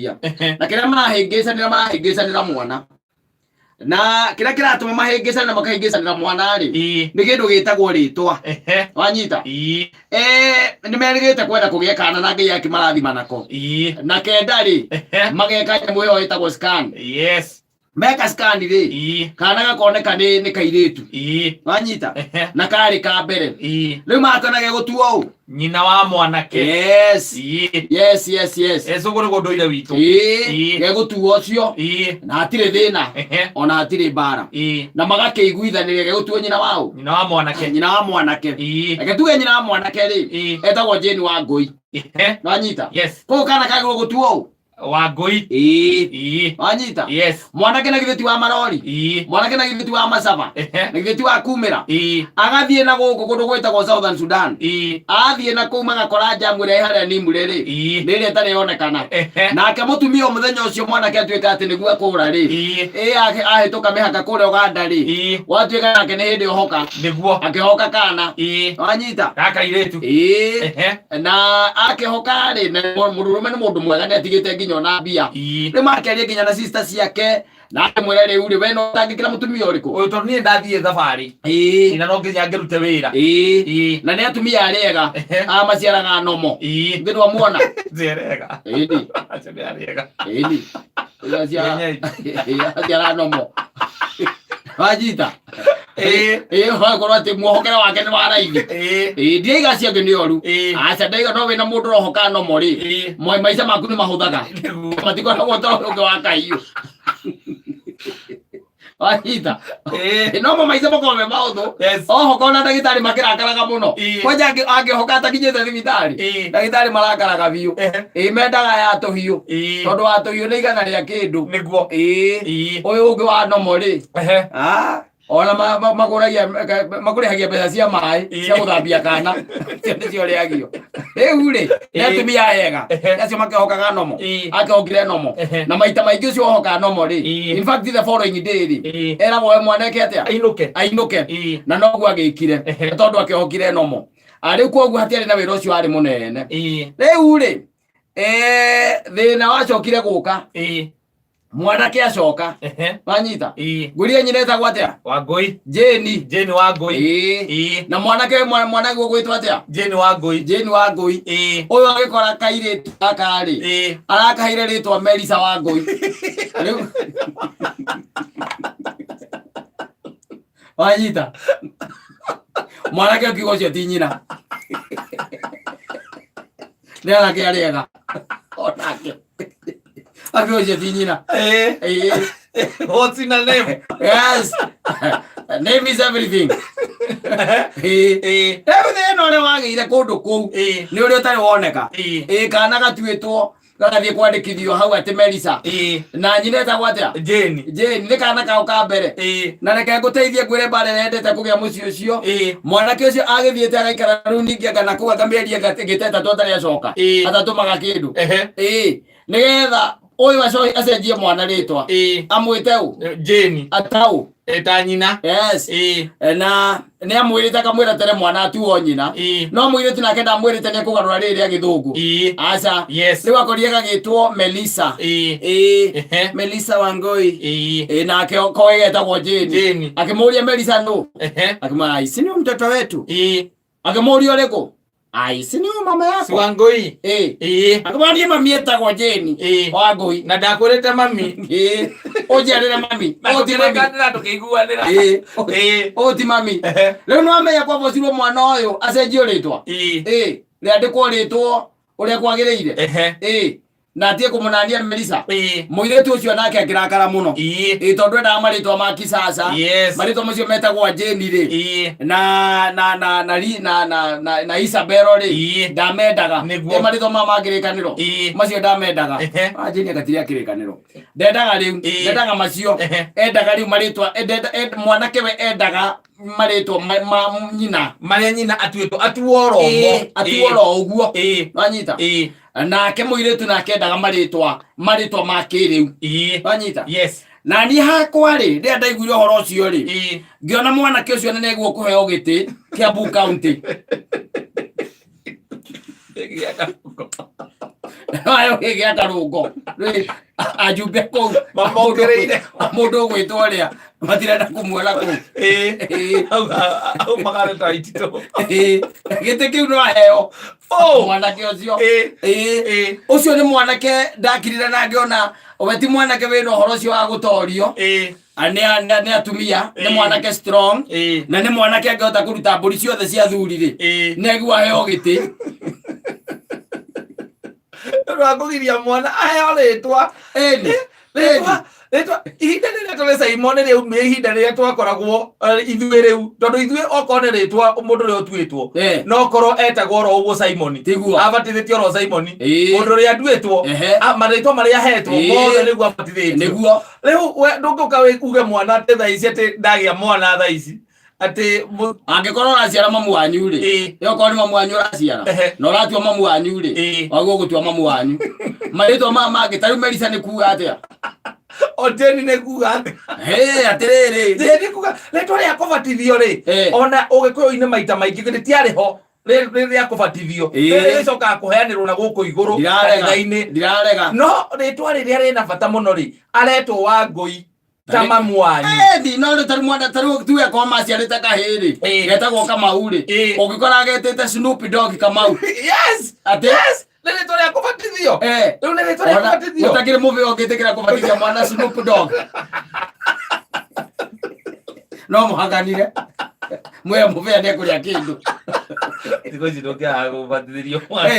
kũhĩtithia. Na kĩrĩa marahĩngĩcanĩra, marahĩngĩcanĩra mwana, na kĩrĩa kĩratũma mahĩngĩcane na makahĩngĩcanĩra mwana rĩ, nĩ kĩndũ gĩtagwo rĩtwa. Wanyita? Nĩ merĩgĩte kwenda kũgĩa kana na Ngai akĩmarathima nako na kenda rĩ, mageka nyamũ ĩyo ĩtagwo scan. Meka scan rĩ, kana gakoneka nĩ kairĩtu. Wanyita? Na karĩ ka mbere. Rĩu makona gegũtuo ũ? Nyina wa mwanake. Yes. Yes. Ecũgũ nĩ gũndũire witũ. Gegũtuo ũcio. Na hatirĩ thĩna, ona hatirĩ mbara. Na magakĩiguithanĩria gegũtuo nyina wao. Nyina wa mwanake. Nyina wa mwanake. Reke tuge nyina wa mwanake rĩ, etagwo Jane wa Ngũi. Wanyita? Yes. Koguo kana kagĩrĩirwo gũtuo ũ? Wangũi. Wanyita? Yes. Mwanake na githĩ ti wa marori? Mwanake na githĩ ti wa macaba? Na githĩ ti wa kumĩra? Agathiĩ na gũkũ kũndũ gwĩtagwo Southern Sudan. Athiĩ na kũu magakora njamu ĩrĩa ĩ harĩa Nimule rĩ, nĩ ĩrĩa ĩtarĩ yonekana. Nake mũtumia o mũthenya ũcio mwanake atuĩka atĩ nĩguo akũra rĩ, ahĩtũka mĩhaka kũrĩa Ũganda rĩ, gwatuĩka nake nĩ hĩndĩ ohoka. Akĩhoka kana. Wanyita? Gaka irĩtu. Na akĩhoka rĩ, na mũndũrũme nĩ mũndũ mwega, nĩ atigĩte nginya ona mbia. Rĩu makĩaria nginya na sister ciake, na akĩmwĩra rĩu rĩ, we no ũtangĩkĩra mũtumia ũrĩkũ? Ũyũ tondũ niĩ ndathiĩ thabarĩ. Na no nginya ngĩrute wĩra. Na nĩ atumia arĩa ega, a maciaraga nomo. Thĩ ndwamuona? Njerega. Acio nĩ arĩega. Ĩni. Aciaraga nomo. Wanyita? Ĩĩ, wakorwo atĩ muohokere wake nĩ wa raithi. Ĩĩ, ndiaiga acio angĩ nĩ oru. Aca, ndaiga no wĩna mũndũ ũrohoka nomo rĩ, maica maku nĩ mahũthaga. Matikoragwo ta ũyũ ũngĩ wa kahiũ. Wanyita? No mo maica makoragwo me mahũthũ. Ohoka ona ndagĩtarĩ makĩrakaraga mũno. Kwanja angĩhoka atakinyĩte thibitarĩ, ndagĩtarĩ marakaraga biũ. Ĩĩ, mendaga ya tũhiũ. Tondũ wa tũhiũ nĩ 100 rĩa kĩndũ. Ũyũ ũngĩ wa nomo rĩ, ah, ona magũragia, makũrĩhagia mbeca cia maĩ cia gũthambia kana cio nĩcio rĩagio rĩu rĩ, nĩ atumia ega acio makĩhokaga nomo. Akĩhokire nomo. Na maita maingĩ ũcio ũhokaga nomo rĩ, in fact the following day rĩ, eragwo we mwana eke atĩa? Ainũke. Ainũke. Na noguo agĩkire. Tondũ akĩhokire nomo. Ah, rĩu koguo hatiarĩ na wĩra ũcio warĩ mũnene. Rĩu rĩ, thĩna wacokire gũka mwanake acoka. Wanyita? Ngũria nyina ĩtagwo atĩa? Wangũi. Jane. Jane Wangũi. Na mwanake, mwanake gũgwĩtwo atĩa? Jane Wangũi. Jane Wangũi. Ũyũ agĩkora kairĩtu gaka rĩ, arakaheire rĩtwa Melissa Wangũi. Rĩu wanyita? Mwanake akiuga ũcio ti nyina, nĩ anake arĩega onake akiuga ũcio ti nyina. What's in a name? Yes, name is everything. Rĩu thĩna ũrĩa wagĩire kũndũ kũu nĩ ũrĩa ũtarĩ woneka. Ĩĩ, kana gatuĩtwo gagathiĩ kwandĩkithio hau atĩ Melissa. Na nyina ĩtagwo atĩa? Jane. Jane. Nĩ kana kao ka mbere. Na reke ngũteithie ngwĩre mbara ĩrĩa endete kũgĩa mũciĩ ũcio. Mwanake ũcio agĩthiĩte agaikara rĩu ningĩ anga na kũu anga mĩeri anga ĩngĩ ta 3 atarĩ acoka. Atatũmaga kĩndũ. Nĩgetha ũyũ acenjie mwana rĩtwa, amwĩte ũ? Jane. Ataũ. Ta nyina. Yes. Na nĩ amwĩrĩte akamwĩra tere mwana atuo nyina. No mũirĩtu nake ndamwĩrĩte nĩ ekũgarũra rĩrĩ rĩa gĩthũngũ. Aca. Rĩu akorire gagĩtwo Melissa. Melissa Wangui. Nake koĩ getagwo Jane. Jane. Akĩmũria Melissa nũ? Akĩmwĩra, "Ai, si ni mtoto wetu?" Akĩmũria ũrĩkũ? "Ai, si ni mama Si yako?" Wangũi. Akĩmwĩra, "Niĩ mami etagwo Jane Wangui." Na ndakwĩrĩte mami. Ũnjiarĩre mami. Na Ũyũ ti mami. tũkĩrĩkanĩra tũkĩiguanĩra. Ũyũ ti mami. Rĩu nĩ wamenya kwabocirwo mwana ũyũ acenjio rĩtwa. Rĩandĩkwo rĩtwa ũrĩa kwagĩrĩire. Na atige kũmũnania Melissa. Mũirĩtu ũcio nake akĩrakara mũno. Ĩĩ, tondũ endaga marĩtwa ma kisasa. Marĩtwa macio metagwo Jane rĩ, na na na na ri- na na na na Isabel rĩ, ndamendaga. Nĩguo. Ĩ, marĩtwa ma kĩrĩkanĩro macio ndamendaga. Ah, Jane agatiria kĩrĩkanĩro ndendaga rĩu. Ndendaga macio. Endaga rĩu marĩtwa mwanake we endaga marĩtwa ma nyina. Marĩa nyina atuĩtwo atuo oro mo. Atuo oro ũguo. Wanyita? Nake mũirĩtu nake endaga marĩtwa ma kĩrĩu. Wanyita? Yes. Na niĩ hakwa rĩ, rĩrĩa ndaiguire ũhoro ũcio rĩ, ngĩona mwanake ũcio nĩ nĩguo kũheo gĩtĩ Kiambu County. Gĩa karũngo. Aheo gĩ gĩa karũngo. Rĩ, ajumbe kũu. Mamokĩrĩire. Mũndũ ũgwĩtwo ũrĩa matirenda kũmuona kũu. Ĩĩ. Hau hau makareta ititũ. Ĩĩ, gĩtĩ kĩu no aheo Oh. mwanake ũcio. Ĩĩ. Ĩĩ. Ĩĩ. Ũcio nĩ mwanake ndakirire na ngĩona we ti mwanake wĩna ũhoro ũcio wa gũtorio. Ĩĩ. Ah, nĩ atumia, nĩ Ĩĩ. mwanake strong Ĩĩ. na nĩ mwanake angĩhota kũruta mbũri ciothe cia thuri rĩ, Ĩĩ. nĩ aigua aheo gĩtĩ. Nĩ ũndũ wa kũgiria mwana aheo rĩtwa. Ĩni. Rĩtwa rĩtwa ihinda rĩrĩa tũrĩ Simon rĩaumire ihinda rĩrĩa twakoragwo ithuĩ rĩu tondũ ithuĩ okorwo nĩ rĩtwa mũndũ ũrĩa ũtuĩtwo no korwo etagwo oro ũguo Simon. Tiguo. Abatithĩtio oro Simon. Mũndũ ũrĩa atuĩtwo marĩtwa marĩa ahetwo mothe nĩguo abatithĩtio. Nĩguo. Rĩu we ndũngĩũka uge mwana atĩ thaa ici atĩ ndagĩa mwana thaa ici atĩ Angĩkorwo ũraciara mamu wanyu rĩ, ĩ okorwo nĩ mamu wanyu ũraciara na ũratua mamu wanyu rĩ, wagwo gũtua mamu wanyu marĩtwa maya mangĩ ta rĩu Melissa nĩ kuga atĩa? O Jane nĩ kuga atĩa? Hĩ, atĩrĩrĩ. Jane nĩ kuga rĩtwa rĩa kũbatithio rĩ, ona ũgĩkũyũ-inĩ maita maingĩ rĩtiarĩ ho rĩa kũbatithio. Rĩrĩ rĩcokaga kũheanĩrwo na gũkũ igũrũ kanitha-inĩ. Ndirarega. No rĩtwa rĩrĩa rĩna bata mũno rĩ, aretwo Wangũi ta mamu wanyu. Ĩni, no rĩu tarĩu mwana tarĩu tuge akorwo maciarĩte kahĩĩ rĩ, getagwo Kamau rĩ, ũngĩkora getĩte Snoop Dogg Kamau. Yes. Atĩ? Yes. Nĩ rĩtwa rĩa kũbatithio. Rĩu nĩ rĩtwa rĩa kũbatithio. Ũtakĩrĩ mũbĩa ũngĩtĩkĩra kũbatithia mwana Snoop Dogg. No mũhakanire. Mwĩre mũbĩa nĩ ekũrĩa kĩndũ. Thikũ ici ndũngĩaga kũbatithĩrio mwana.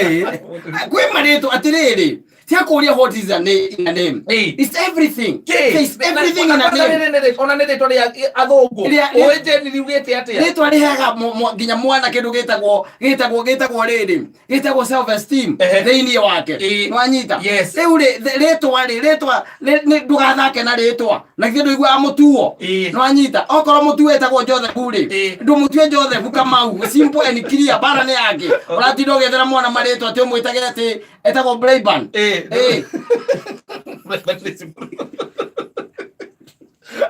Kwĩ marĩtwa atĩrĩrĩ, tia kũria what is a name, in a name. It's everything. It's everything in a name. Ona nĩ rĩtwa rĩa athũngũ. Ũĩ Jane riugĩte atĩa? Rĩtwa rĩheaga nginya mwana kĩndũ gĩtagwo gĩtagwo gĩtagwo rĩrĩ gĩtagwo self esteem thĩinĩ wake. Nĩwanyita? Yes. Rĩu rĩ rĩtwa rĩ rĩtwa ndũgathake na rĩtwa na githĩ ndũiguaga mũtuo. Nĩwanyita? Okorwo mũtuo etagwo Joseph rĩ, ndũmũtue Joseph Kamau, simple and clear, bara nĩ yake. Ũratinda ũgĩethera mwana marĩtwa atĩ ũmwĩtage atĩ etagwo Brayburn.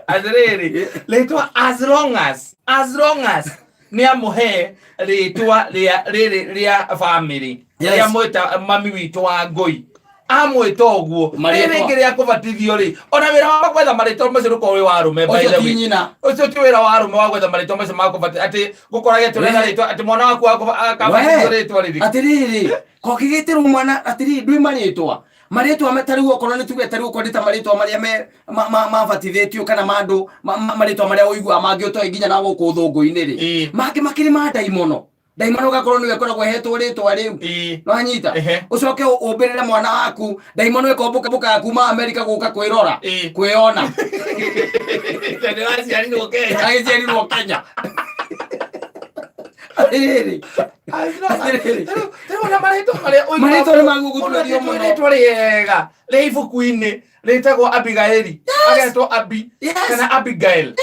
Atĩrĩrĩ, rĩtwa as long as as long as nĩ amũhe rĩtwa rĩa rĩrĩ rĩa family rĩa mwĩta mami witũ wa ngũi amwĩta ũguo Marĩtwa. rĩrĩ rĩngĩ rĩa kũbatithio rĩ ona wĩra wa gwetha marĩtwa macio ndũkorwo wĩ wa arũme by Ũcio the ti way. nyina. Ũcio ti wĩra wa arũme wa gwetha marĩtwa macio ma kũbatithio atĩ gũkorage atĩ ũretha rĩtwa atĩ mwana waku akabatithio rĩtwa rĩrĩkũ. Atĩrĩrĩ, kokĩgĩtĩrwo mwana atĩrĩrĩ ndwĩ marĩtwa marĩtwa ta rĩu okorwo nĩ tuge ta rĩu okorwo nĩ ta marĩtwa marĩa me mabatithĩtio kana ma andũ marĩtwa marĩa ũiguaga mangĩ ũtoĩ nginya na gũkũ ũthũngũ-inĩ rĩ, mangĩ makĩrĩ ma ndaimono. Ndaimono ũgakorwo nĩwe ĩkoragwo ĩhetwo rĩtwa rĩu. Nĩwanyita? Ũcoke ũmbĩrĩre mwana waku ndaimono ĩkombũka kuma Amerika gũka kwĩrora, kwĩona. Tondũ aciarirwo Kenya. Agĩciarirwo Kenya. Atĩrĩrĩ. Atĩrĩrĩ. Rĩu ona marĩtwa marĩa ũiguaga Marĩtwa nĩ magũgũtuĩria mũno. Rĩtwa rĩega rĩa ibuku-inĩ rĩtagwo Abigaili. Agetwo Abi kana Abigail.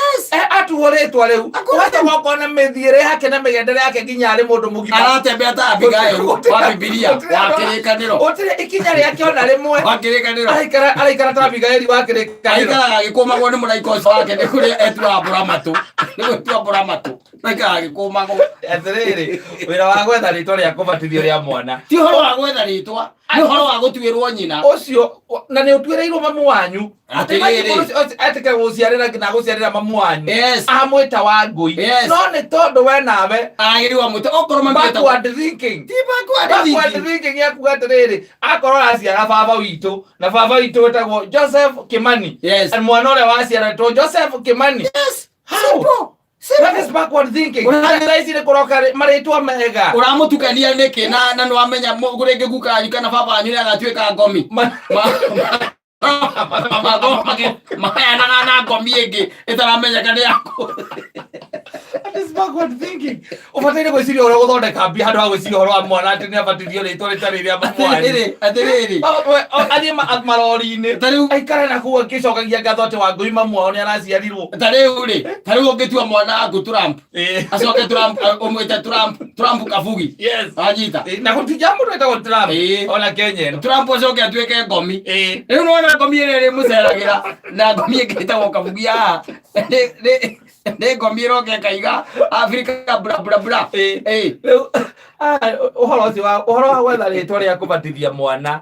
Atuo rĩtwa rĩu. Ũgacoka ũkona mĩthiĩre yake na mĩgendere yake nginya arĩ mũndũ mũgima. Aratembea ta Abigail wa Bibilia wa kĩrĩkanĩro. Gũtirĩ ikinya rĩake ona rĩmwe. Wa kĩrĩkanĩro. Araikara araikara ta Abigaili wa kĩrĩkanĩro. Aikaraga agĩkũmagwo nĩ mũraika ũcio wake nĩ kũrĩa etuaga mbũra matũ. Nĩ gwĩtua mbũra matũ. Aikaraga agĩkũmagwo. Atĩrĩrĩ, wĩra wa gwetha rĩtwa rĩa kũbatithio rĩa mwana. Ti ũhoro wa gwetha rĩtwa, nĩ ũhoro wa gũtuĩrwo nyina. Ũcio na nĩ ũtuĩrĩirwo mamu wanyu. Atĩrĩrĩ. Etĩkĩra gũciarĩra na gũciarĩra mamu wanyu. Yes. Amwĩta Wangũi. Yes. No nĩ tondũ we nawe Agĩrĩirwo amwĩte okorwo mami etagwo backward thinking. Ti backward Backward thinking. thinking ya kuga atĩrĩrĩ, akorwo araciara baba witũ na baba witũ wĩtagwo Joseph Kimani. Yes. And mwana ũrĩa waciarĩtwo Joseph Kimani. Yes. How? Simple. That is backward thinking. Thaa ici nĩ kũroka marĩtwa mega. Ũramũtukania nĩkĩ na nĩ wamenya rĩngĩ guka wanyu kana baba wanyu nĩ agatuĩka ngomi. Mahayanaga na ngomi ĩngĩ ĩtaramenyeka nĩ yaku. That is backward thinking. Ũbataire gwĩciria ũrĩa ũgũthondeka mbia handũ ha gwĩciria ũhoro wa mwana atĩ nĩ abatithio rĩtwa rĩtarĩ rĩa mamu wanyu. Atĩrĩrĩ, atĩrĩrĩ. Athiĩ marori-inĩ. Ta rĩu Aikare na kũu akĩcokagia ngatho atĩ Wangũi mamu wao nĩ araciarirwo. Ta rĩu rĩ, ta rĩu ũngĩtua mwana waku Trump, acoke Trump ũmwĩte Trump, Trump Kabugi. Yes. Wanyita? Na gũtinja mũndũ wĩtagwo Trump. Ona Kenya ĩno. Trump acoke atuĩke ngomi. Rĩu nĩwona ngomi ĩrĩa ĩrĩmũceragĩra na ngomi ĩngĩ ĩtagwo Kabugi haha. Nĩ ngomi ĩroka ĩkaiga Afrika bra bra bra. Ĩĩ. Rĩu ũhoro ũcio wa ũhoro wa gwetha rĩtwa rĩa kũbatithia mwana,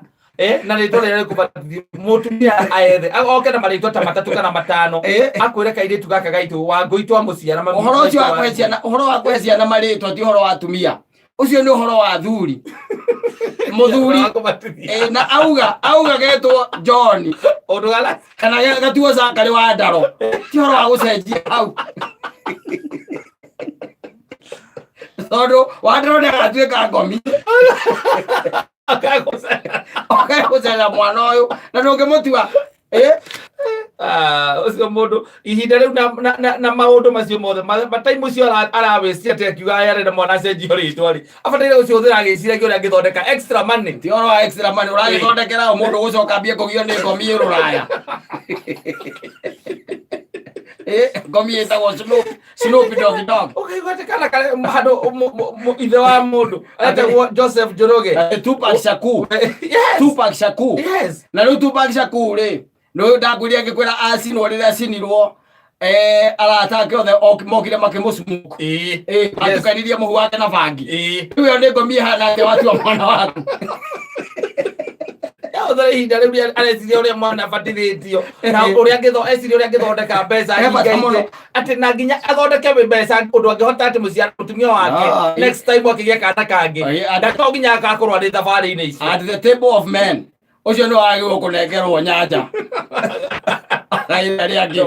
na rĩtwa rĩrĩa rĩkũbatithia mũtumia aethe oke na marĩtwa ta matatũ kana matano, akwĩre kairĩtu gaka gaitũ Wangũi twamũciara mami Ũhoro ũcio wa kũhe ciana, ũhoro wa kũhe ciana marĩtwa ti ũhoro wa atumia, ũcio nĩ ũhoro wa athuri. Mũthuri Wa kũbatithia. Na auga getwo John Ũndũ gala kana gatuo Zakari wa Ndaro, ti ũhoro wa gũcenjia hau, tondũ wa Ndaro nĩ agatuĩka ngomi ũkegũceria mwana ũyũ na ndũngĩmũtua. Ah, ũcio mũndũ ihinda rĩu na maũndũ macio mothe mataimu ũcio arawĩcia atĩ akiuga aya arenda mwana acenjio rĩtwa rĩ, abataire gũcũthĩra agĩciragia ũrĩa angĩthondeka extra money. Ti ũhoro wa extra money ũragĩthondekera o mũndũ gũcoka ambie kũgio nĩ ngomi ĩ rũraya. Ngomi ĩtagwo Snoop, Snoop Doggy Dogg. Ũkaigua atĩ kana kare handũ ithe wa mũndũ etagwo Joseph Njoroge. Tupac Shakur. Yes. Tupac Shakur. Yes. Na rĩu Tupac Shakur rĩ, nĩ ndakwĩrire ngĩkwĩra acinwo rĩrĩa acinirwo, arata ake othe mokire makĩmũsmoke. Atukanirie mũhu wake na bangi. Rĩu ĩyo nĩ ngomi ĩhana atĩa watua mwana waku? Yahũthĩra ihinda rĩu rĩa areciria ũrĩa mwana abatithĩtio na ũrĩa eciria ũrĩa angĩthondeka mbeca He bata nyingĩ mũno. Atĩ na nginya athondeke wĩ mbeca ũndũ angĩhota atĩ mũciari mũtumia wake next time akĩgĩa kana kangĩ ndako nginya agakorwo arĩ thabarĩ-inĩ icio. At the table of men, ũcio nĩ wagĩrĩirwo kũnengerwo nyanja agaĩre arĩa angĩ.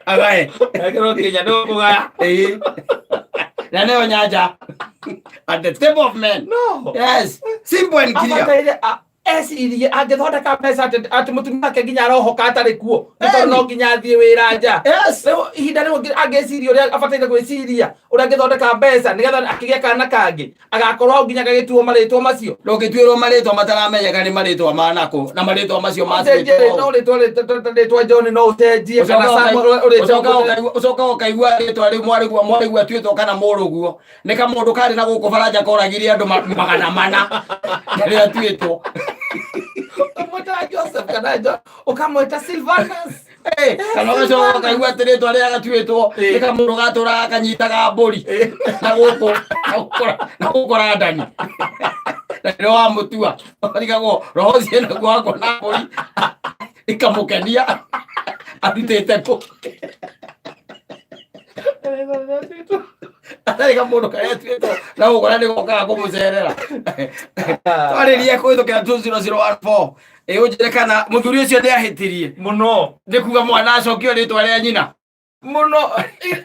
Agae. Ekĩrwo nginya nĩ ũkũgaya. Na nĩyo nyanja at the table of men. No. Yes, simple and clear. Abataire ecirie angĩthondeka mbeca atĩ mũtumia wake nginya arohoka atarĩ kuo nĩ tondũ no nginya athiĩ wĩra nja. Rĩu ihinda rĩu angĩciria ũrĩa abataire gwĩciria ũrĩa angĩthondeka mbeca nĩgetha akĩgĩa kana kangĩ agakorwo hau nginya gagĩtuo marĩtwa macio. Ndũngĩtuĩrwo marĩtwa mataramenyeka nĩ marĩtwa manakũ na marĩtwa macio Ũcenjie matuĩtwo. No rĩtwa John no ũcenjie kana Samuel ũrĩtwa. Ũcoka ũkaigua rĩtwa rĩu mwarĩguo atuĩtwo kana mũrũguo nĩ kamũndũ karĩ na gũkũ baranja koragire andũ 400 rĩrĩa atuĩtwo. Ũkamwĩta Joseph kana John, ũkamwĩta Silvanus. Kana ũgacoka ũkaigua atĩ rĩtwa rĩrĩa gatuĩtwo nĩ kamũndũ gatũraga kanyitaga mbũri na gũkũ Randani, na nĩ wamũtua ũrigagwo roho ũcio naguo wakona mbũri ikamũkenia arutĩte kũ atarĩ kamũndũ karĩa atuĩtwo na gũkũ na nĩgokaga kũmũcerera. Twarĩrie kũhĩtũkĩra 20014. Ĩ ũnjĩre kana mũthuri ũcio nĩ ahĩtirie Mũno. Nĩ kuga mwana acokio rĩtwa rĩa nyina. Mũno.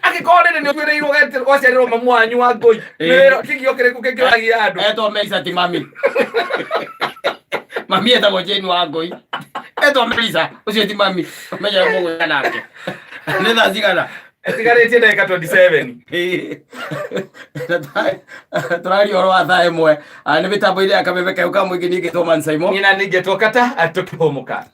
Angĩkorwo rĩrĩ nĩ ũtuĩrĩirwo waciarĩrwo mamu wanyu wa ngũi, kĩgio kĩrĩkũ kĩngĩũragia andũ? Etwo Melissa ti mami. Mami etagwo Jane wa ngũi, etwo Melissa ũcio ti mami. Menya mũgũya nake nĩ thaa cigana? Ĩtigarĩtie ndagĩka 27. Tũraria ũhoro wa thaa 1. Nĩ mĩtambo-inĩ ya kameme kau ka mũingĩ, niĩ ngĩtwo Man Simon. Niĩ na ningĩ twokata tũkĩhũmũka.